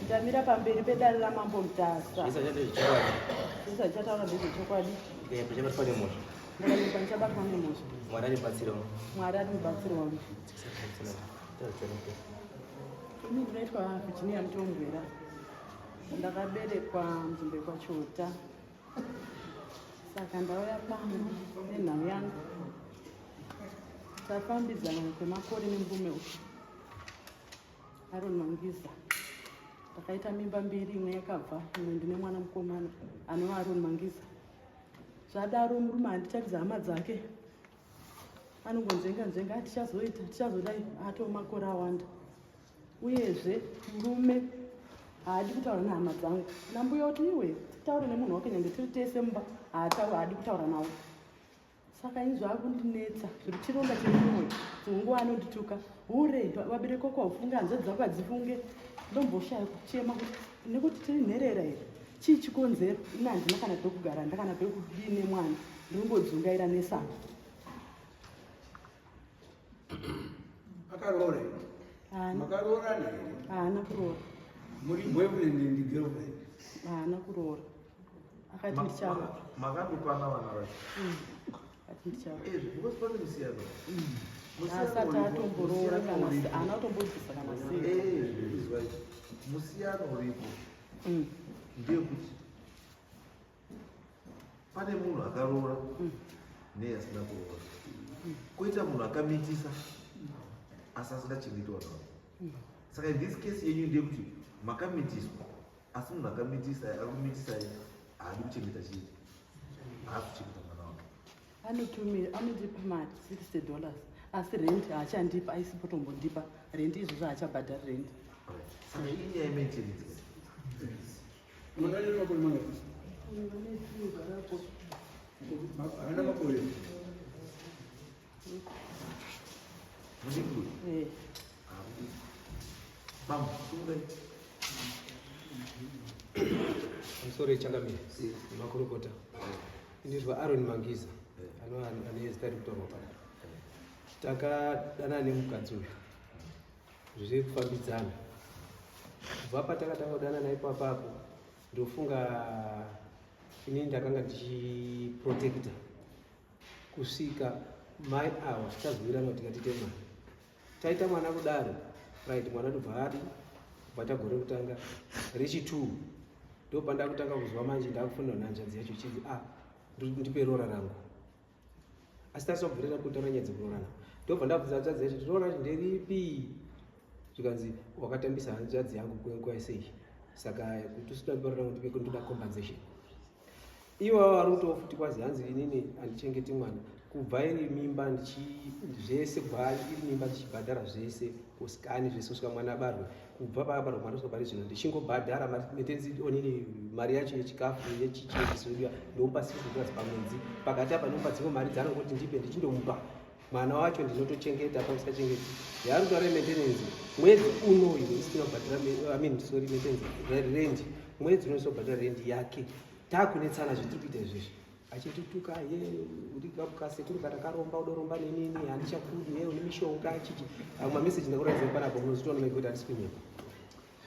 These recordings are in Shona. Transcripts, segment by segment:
Ndamira pamberi pedare raMambo Mutasa. Zvese zvacho Zvese zvandichataura ndezvechokwadi. Ndikanyepwa ndichabatwa nemhosva. Ndikanyepwa ndichabatwa nemhosva. Mwari ari mubatsiri wangu. Mwari ari mubatsiri wangu. Ini ndinoitwa Virginia Mutongwera. Ndakaberekwa munzvimbo yekwaChota. Saka ndauya pano nenhau yangu. Tafambidzana kwemakore nemurume uyu. Aaron Mangiza. Ndakaita mimba mbiri, imwe yakabva, imwe ndine mwana mukomana anova Aaron Mangiza. Zvadaro murume handitaridza hama dzake, anongonzvenga nzvenga, tichazoita tichazodai, atoo makore awanda. Uyezve murume haadi kutaura nehama dzangu. Nambuya kuti iwe titaure nemunhu wake nyange tiri tese mumba, haadi kutaura nawo. Saka ini zvakundinetsa zviri chironda chemurume dzimwe nguva anondituka hure vabereki vako haufunge hanzvadzi dzako hadzifunge ndomboshaya kuchema kuti nekuti tiri nherera here chii chikonzero ini handina kana pekugara handina kana pekudii nemwana ndinongodzungaira nesango. Akaroora here? Haana. Makaroorana here? Haana kuroora. Muri boyfriend and girlfriend? Haana kuroora. Akati ndicharoora. Makandokwana vana vacho. Akati ndicharoora. Ezvo because pane musiyano. Asati atomboroora kana haana kutombobvisa kana sei. Eh, izwai. Musiyano uripo. Ndeyekuti pane munhu akaroora neasina kuroora koita munhu akamitisa asi asingachengeti vanhu vake. Saka in this case yenyu ndeyekuti makamitiswa asi munhu akamitisa akumitisai haadi kuchengeta chii, haasi kuchengeta mwana wake. Anotumira, anondipa mari $60 asi rent haachandipa, aisipo tombondipa rent izvozvo haachabhadhari rent. Saka inyaya yemaintenance. Mwana ane makore mangani? Haana makore. Mudiki uyu? Eh. Bambo, sungai. Pamusoro changamire, makurukota. Ndinonzi Aaron Mangiza, anova ane zita riri kutaurwa panapa. Takadanana nemukadzi uyu zviri kufambidzana kubva patakatanga kudanana ipapapo. Ndofunga inini ndakanga ndichiprotecta kusvika mai awa tazowirirana kuti ngatiite mwana. Taita mwana kudaro, right, mwana ndobva adi kubata gore kutanga rechi2 ndopandakutanga kuzwa manje ndakufonera nhanzvadzi yacho chinzi a ndipe roora rangu, asi tasabvirira kutaura nyaya dzekuroorana. Ndobva ndabvunza hanzvadzi yacho roora racho nderipi, zvikanzi wakatambisa hanzvadzi yangu kwenguva sei, saka kuti usina roora rangu ndipe ndoda compensation. Ivo vari kutowo futi kwazi hanzi inini handichengeti mwana kubva iri mimba zvese kubva iri mimba ndichibhadhara zvese kusikani zvese kusvika mwana abarwe, kubva paabarwa mwana kusvika pari zvino ndichingobhadhara maintenance onini mari yacho yechikafu yechichi yechisodiwa ndomupa $60 pamwedzi. Pakati apa ndomupa dzimwe mari dzaanongoti ndipe ndichindomupa mwana wacho ndinotochengeta pausachengeti yaari kutaura maintenance mwedzi unoyu isina kubhadhara I mean, sorry, maintenance rent mwedzi uno isina kubhadhara rent yake. Takunetsana zvatiri kuita izvezvi achitituka ye uri kasekuru kana karomba udoromba nenini handichakudi ye une mishonga chichi amwe mameseji ndakuratidza panapa munozvitoona mega kuti handisi kunyepa.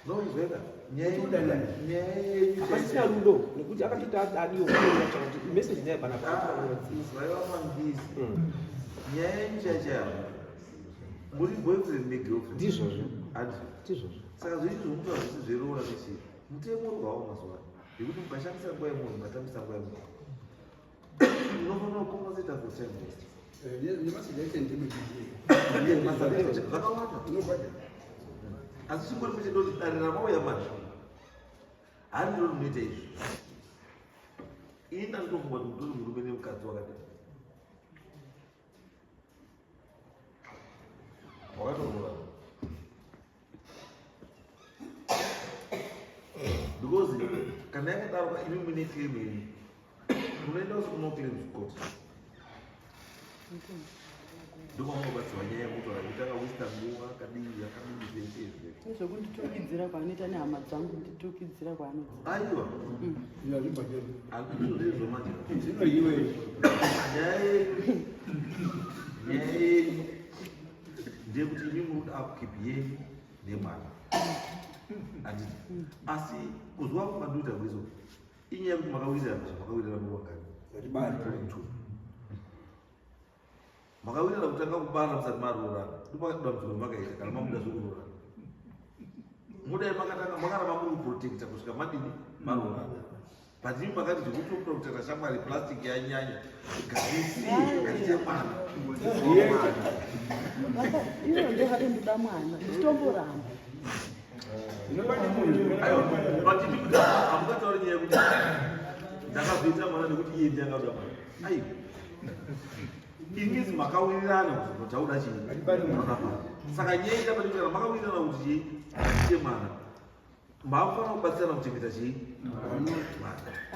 No, izveka. Nyaya yenyu hapasina rudo nekuti akatoti adiwo kuti message naye panapa. Izwai vamangizi. Nyaya yenyu chaichaya. Muri boyfriend negirlfriend. Ndizvozvo. Andi. Ndizvozvo. Saka zvinhu zvomutora zvisi zveroora nechii? Mutemo uri hawo mazuva ano. Yekuti mukashandisa nguva yemunhu, mukatambisa nguva yemunhu. Unofanira kucompensate for time waste. Zvakawanda. Asi chingori kuche ndoti dare ramauya manje. Hari ndiro rinoita izvi. Ini ndanditofunga kuti mutori murume nemukadzi wakadai. Wakatoroora. Because kana yakadaro imi mune claim yenyu. Munoenda kuno claims court. Ndokwamabatsirwa nyaya yekutora kuti akawista nguva akadii akadii zvese izvi. Nezvekunditukidzira kwaanoita nehama dzangu, nditukidzira kwaanoita. Aiwa. Handizvo manje. Zvinodiwa izvi. Nyaya yenyu. Nyaya yenyu ndeyekuti imi muri kuda upkeep yenyu nemwana. Handiti? Asi kuzwa kwandoita kwezo inyaya yekuti makawirirana zvamakawirirana muvangani. Ngatibare. Two. Makawirirana kutanga kubara musati maroorana. Ndopakadambudziko ramakaita kana mamuda zvekuroorana. Mudai makatanga makaramba muri kuprotecta kusvika madini maroorana. But imi makati zvekutoprotecta shamwari plastic yanyanya. Ngatisiye ngatiite mwana. Iyo ndokati mwana ndichitomboramba. Zvinobane munhu. Aiwa, but imi kuti hamungatauri nyaya yekuti ndakazoita mwana nekuti iye ndiye akauda mwana. Aiwa. Imizi makawirirana kuti tauda chii? Ngatibare mwana. Tauda mwana. Saka nyaya ita pachikuti kana makawirirana kuti chii? Ngatiite mwana. Makufanira kubatsirana kuchengeta chii? Mwana.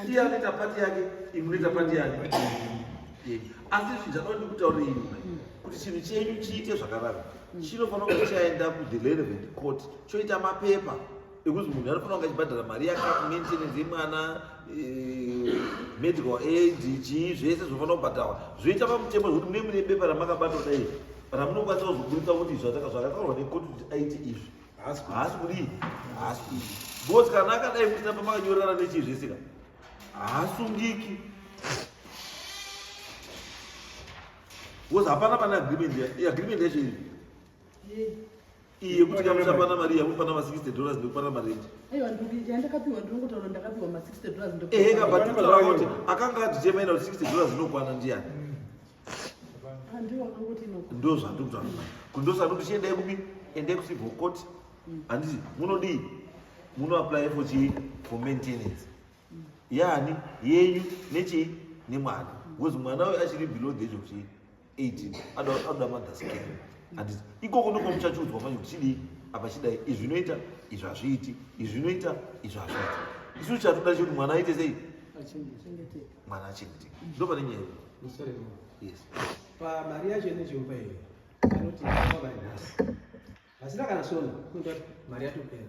Iye anoita part yake, imi munoita part yake. Asi zvinhu zvanoda ndikutaurire imi kuti chinhu chenyu chiite zvakanaka chinofanira kunge chaenda kuthe relevant court, choita mapepa ekuti munhu anofanira kunge achibhadhara mari yakati, maintenance yemwana, medical aid, chii, zvese zvinofanira kubhadharwa zvoita pamutemo, zvekuti mune mune bepa ramakabata kudai ramunokwanisa kuzoburitsa kuti zvakataurwa nekoti kuti aite izvi, haasi kudii, haasi kudii. Because kana akadai musina pamakanyorerana nechii zvese ka, haasungiki, because hapana pane agreement. Agreement yacho iri iyi yekuti kamuchapana mari yamupana ma$60 nekupana marenti. Aiwa, yandakapiwa, ndinongotaura ndakapiwa ma$60. Ehe ka, but kutaura kuti akanga adetermina kuti $60 inokwana ndiani? Handiwo akangoti inokwana. Ndo zvandiri kutaura, kundosaka kuti chiendai kupi, endai kucivil court, handiti? Munodii? Munoapply for chii? For maintenance yani yenyu nechii nemwana, because mwana uyu achiri below the age of chii? 18, anoda mother's care, handiti? Ikoko ndiko muchachiudzwa manje kuti chidii apa, chidai, izvi zvinoita, izvi hazviiti, izvi zvinoita, izvi hazviiti. Isusu chatoda chekuti mwana aite sei? Chengeteka. Mwana achengeteka, ndo pane nyaya iyoyo. Sorry, mama. Yes. Pamari yacho inechiopa iyo, anoti ndakapa mari nhasi vasina kana sona, unoti mari yatopera.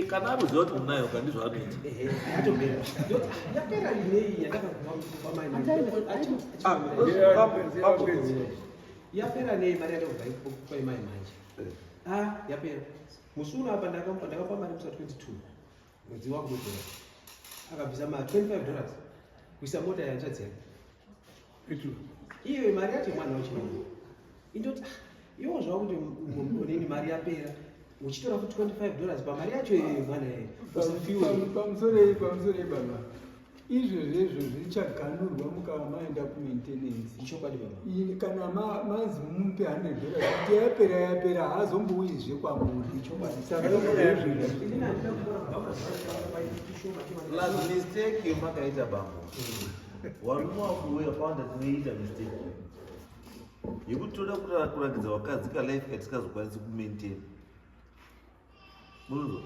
Kana anoziva kuti munayo kandi zvaanoita. Ehe, yatopera. Ndoti, "Ah, yapera inei yandakakupa mai?" Ah, bambo. Yapera nei mari yandakubva kupa mai manje? Ah, yapera musi uno apa. Ndakapa mari musi wa22 mwedzi wakutopera, akabvisa ma $25 kuisa mota yanzvadzi yake. Iyo mari yacho mwana wechimwe indoti, "Ah, iwo zvakuti onini mari yapera, uchitora ku $25 pamari yacho iyoyo mwana yeye usafiwe." Pamusorei, pamusorei baba. Izvozvo izvo zvichaganurwa mukava maenda kumaintenance. Chokwadi baba. Kana manzi mumupe $100 kuti yapera, yapera, haazombouyizve kwamuri. Saka izvozvo Inini handina kuona kubva mazuva aishoma. Plus mistake yemakaita bambo, varume vakuuya pawanda, tinoita mistake yekuti toda kuratidza vakadzi kalife katisingazokwanisi kumaintain. Munozwa,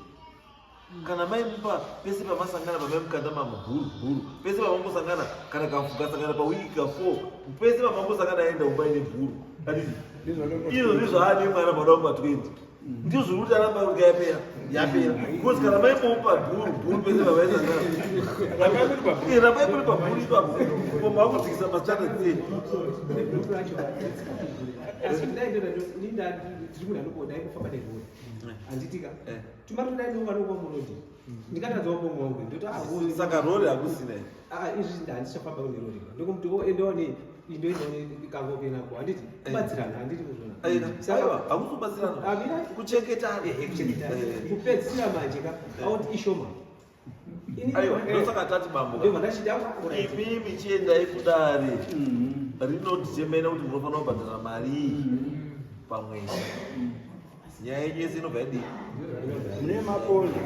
kana maimupa pese pamasangana, pamaimukanda mamubhuru bhuru pese pamangosangana, kana kasangana pawiki ka4, pese pamangosangana aenda umba ine bhuru, handiti? Izvo ndizvaane mwana mwana wama 20, ndizvo zviri kuti aramba kuti yapera, yapera, because kana maimupa bhuru bhuru pese pamaisangana, rambai muri pabhuru ipapo, ko makudzikisa mastandards enyu. Asi ndiri munhu anoko kufamba nerori, handitika? Tumari tudai ndonganokuwa murodhi, ndingatadzawo pomwe wangu, ndoti, "Ah, Saka rori hakusina? Ah, izvi handichafamba nerori, ndokuti endaone, indoendaone kango kenako, handiti? Kubatsirana, handiti kuzvona? Aiwa, hakusi kubatsirana. Amira. Kuchengetana. Ehe, kuchengetana. Kupedzisira manje ka auti ishoma. Aiwa, ndosaka tati bambo, Ndobva ndachiti imimi chiendai kudare rinodetermina kuti munofanira kubhadhara mari iyi pamwedzi. Nyaya yenyu yese inobva yadii? Mune mapondo.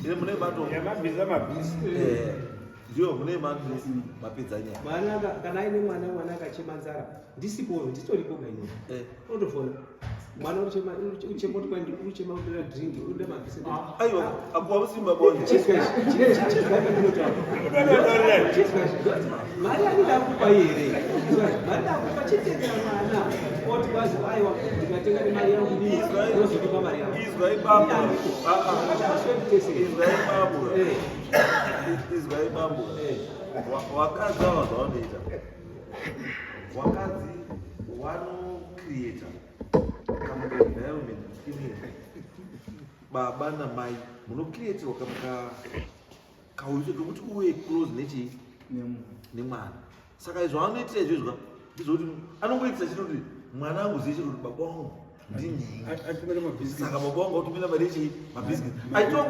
Ine mune mato. Yamabhisa mabhisi. Ndiyo mune mabhisi, mapedza nyaya. Mwana kana aine mwana, mwana akachema nzara ndisipoyo, ndisitoripo kaini, unotofona mwana uchema, uchema kuti kwandi uchema, unoda drink, unoda mabhisi. Aiwa, akuwa musimba bonde. Chizwa ichi, chizwa pandinotaura, chizwa ichi. Mari anida kupa here? Mari ndakupa, chitengera mwana. Oti kwazi aiwa, ndikatenga nemari yangu ndii unozotipa mari yangu. Izwai bambo. Ah, ah. Tese. Izwai bambo. Izwai bambo. Wakadzi ava zvavanoita, wakadzi wanocreata kamuka environment imwe. Baba namai munocreatirwa kauiso kekuti uve close nechii nemwana. Saka izvo anoitira izvozvo ndizvokuti anongoitira chete kuti mwana angu ziye chete kuti baba wangu ndinhingi. Saka baba wangu autumira mari yechii? Mabhisiketi.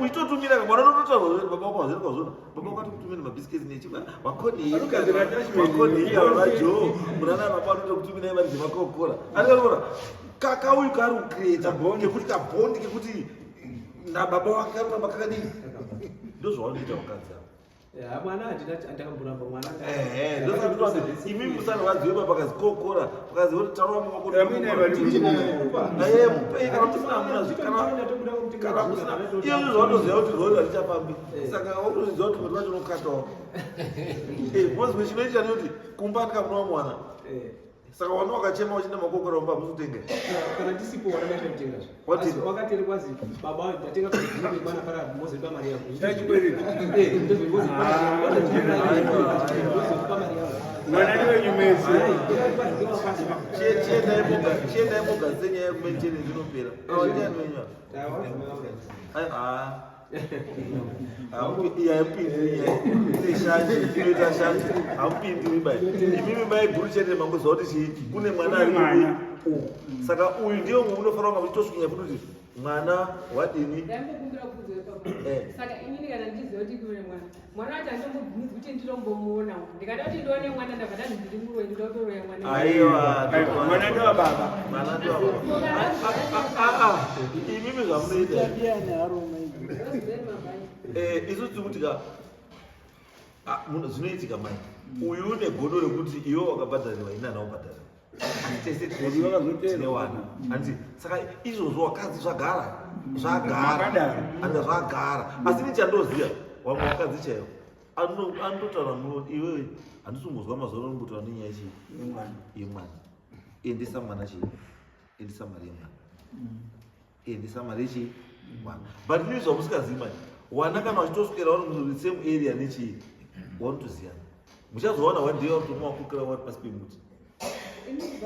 Uchitotumira mwana unototaura kuti baba wangu hazvina kwazvona. Baba wangu atokutumira mabhisiketi nechi wakoni wakoni vajo munana baba anotokutumira mari dzemakokola. Anikaona kakauyu kaari kucreata kekuti kabhondi kekuti nababa wake karuramba kakadii. Ndozvavanoita vakadzi ava. Mwana handina ndakamboramba mwana. Ehe, ndosaka imi musarwadziwe pa pakazi kokora, pakazi kuti taura mawoko. Eh, mupei kana musina hamuna zvi kana musina. Iyo zvavanoziva kuti rori harichafambi. Saka wotoziva kuti muti wacho unokatawo. Eh, because chinoita ndekuti kumba ndikamunowa mwana. Saka wana wakachema uchinda makokora mumba hamusi kutenga. Kana ndisipo wana maita kutenga zve. What Asi wakateri kwazi baba wangu ndatenga kuti mwana para mozoipa mari yangu. Chachikwereti. Eh, ndozoipa mari yangu. Ndozoipa mari yangu. Mwana ndiwenyu mese. Chiendai mugadzise nyaya yekumaintenance inopera. Awa ndiani wenyu ava? Ai, ah. Hampindiri nyaya. Ine shanje, inoita shanje. Hampindiri bai. Imimi mai guru chete mangoziva kuti chii kune mwana ari Kune mwana. uku. Saka uyu ndiye umwe unofanira kunge muchitoswinya futi kuti mwana wadini. Ndambokumbira kubvunza ipapo. Eh. Saka inini kana ndichiziva kuti kune mwana, mwana wacho handimbobvumidzwi kuti nditombomuona. Ndikada kuti ndione mwana ndabva ndanzi ndiri muroyi, ndoda kutoroya mwana. Aiwa, Aiwa, mwana ndewa baba. Mwana ndewa baba. Ah, ah, imimi zvamunoita. Tabia nearoma idzi. Ndozvizere mabhayi. Eh, isu tiri kuti ka ah, zvinoitika mai uyu une godo rekuti iwe wakabhadharirwa ini handina kubhadharirwa. Asi tese Godo rakazoteerwa. tine wana handiti? Saka izvozvo wakadzi zvagara zvagara Zvakadaro. anda zvagara. Asi ini chandoziva wamwe wakadzi chaiwo anototaura muno iwewe handisi kumbozwa mazuva ano unombotaura nenyaya chii yemwana. Endesa mwana chii, endesa mari yemwana, endesa mari yechii mwana. But ini zvamusikazivi manje, wana kana vachitoswera vari mu same area nechii wanotoziyana. Muchazoona one day wakutomwa wakukira wari pasi pemuti.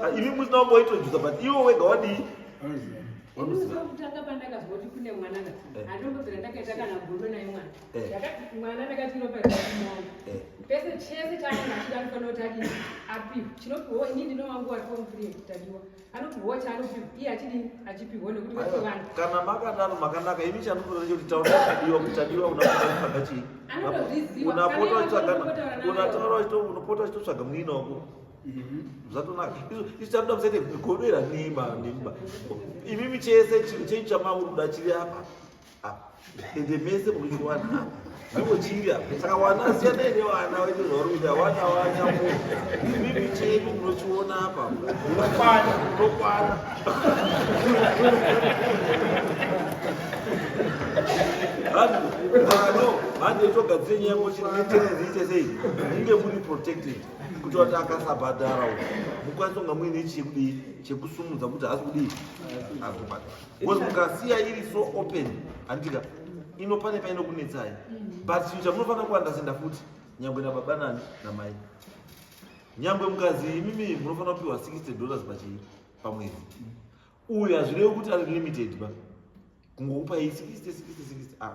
Ah, imi musina kumboitojusa but iwe wega wadii? Ini kutanga pandakazwa kuti kune mwana ka, handinombobvira ndakaita kana godo naye mwana. Mwana ndakati inopaimwana. Pese chese chaanenge achida anofanira kuti adini apiwe. Chinopiwa ini ndinowangu wari form 3 Tadiwa. Anopiwa chaanopiwa iye achidini achipiwa nekuti vese vanhu. Kana makadaro makanaka. Imi chandinoda ndechekuti taura Tadiwa kuti Tadiwa unapota uchitsvaga chii? Anotozviziva. Unapota Kana iye uchitsvaga anototaura naye. unataura unopota uchitotsvaga munin'ina wako. Zvatonaka. Isu chatoda musaite godo iri hanima nemba. Imimi chese chinhu chenyu chamuri kuda chiri apa. Apa. Ende mese munochiwana apa. Ndipo chiri apa. Saka wana siyanai nevana vaite zvavari kuita. Wana wana mu. Imimi chenyu munochiona apa. Munokwana. Munokwana. Vanhu, vanhu itogadzire nyaya yekuti maintenance iite sei? Munge muri protected. Kuti vati akasabhadhara uyu, mukwanise kunga muine chekudii, chekusumudza kuti haasi kudii, haasi kubhadhara. Because mukasiya iri so open, handika ino pane painokunetsai. But chinhu chamunofanira kuandasenda futi, nyangwe nababa nani namai. Nyangwe mukazi imimi munofanira kupiwa sixty dollars pachii pamwedzi. Uyu hazvirevi kuti ari limited ba. Kungokupai 60, 60, 60. Ah.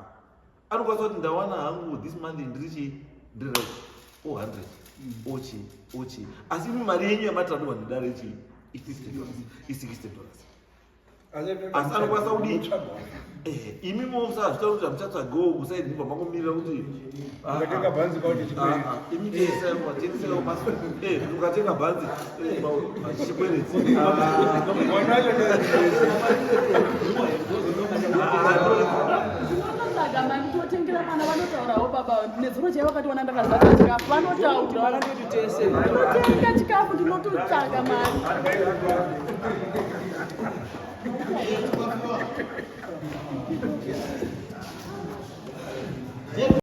Anokwanisa kuti ndawana hangu this month ndiri chii, ndiri right. O 100. O chii, o chii. Asi imi mari yenyu yamatarirwa nedare chii? I sixty dollars. I sixty dollars. Asi anokwanisa kudii? Imi musazvitaura kuti hamuchatsvagewo kusaidi ndibva mangomirira kuti Ukatenga bhanzi kwakuti chikwereti. Imi tengesai maso. Ukatenga bhanzi, chikwereti. Mwana wacho Ndinototsvaga mari ndotengera mwana. Vanotaurawo baba nezuro chaivo vakationa ndakazadza chikafu. Vanotaura. Ndinotenga chikafu, ndinototsvaga mari.